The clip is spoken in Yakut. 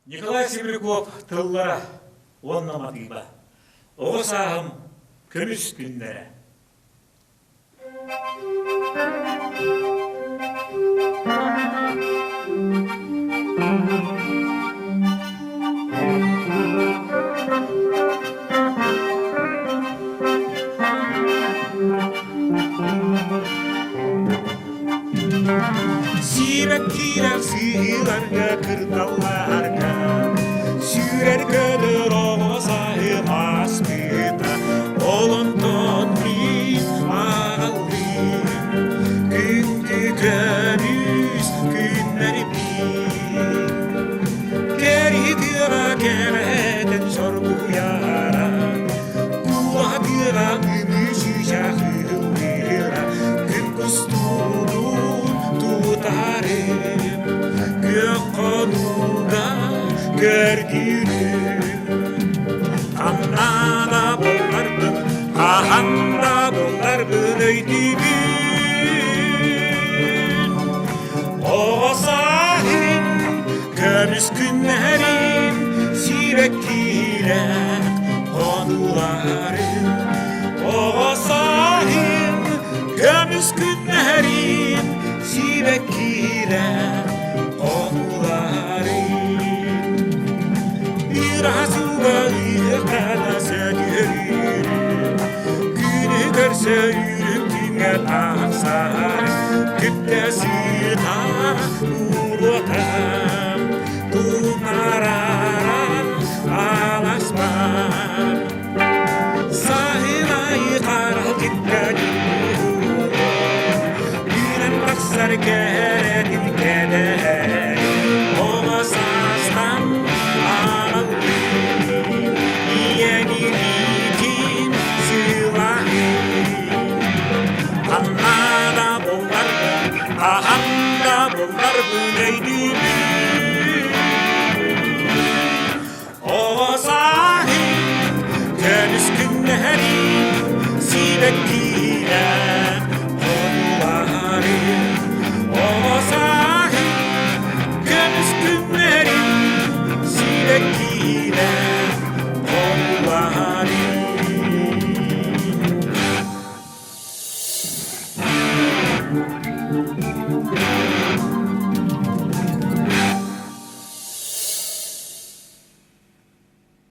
Николай Сибиряков тыллара уонна матыыба. Оҕо сааһым көмүс күннэрэ. Сиирэ киирэр сыһыыларга кырдалларга Сүүрэр көтөр оҕо сааһым ааспыта Ол онтон мин ааҕаллыым Күндү көмүс күннэрбин Кэрии тыаҕа кэрэтэн соргуйара Куоһа тыаҕа ымыы чыычаах ыһыллыыра Күн кустугун тутарым Күөх хонууга көрдүүрүм Ханна да булларбын, хаһан да булларбын өйдүүбүн Оҕо сааһым көмүс күннэрим сибэккилээх хонууларым Оҕо сааһым көмүс күннэрим сибэккилээх хонууларым Ыраас ууга ыһыктана сөтүөлүүрүм Күнү көрсө үүрүм күҥҥэ тахсар Күптэ сыта уруотам Тунараран аласпар Саһын айы харал китта Үүнэн тахсар кэрэтин кэдэһэр Оҕо саастан аҕалбыт Ийэни сылаһын Ханна да булларбын, хаһан да булларбын өйдүүбүн.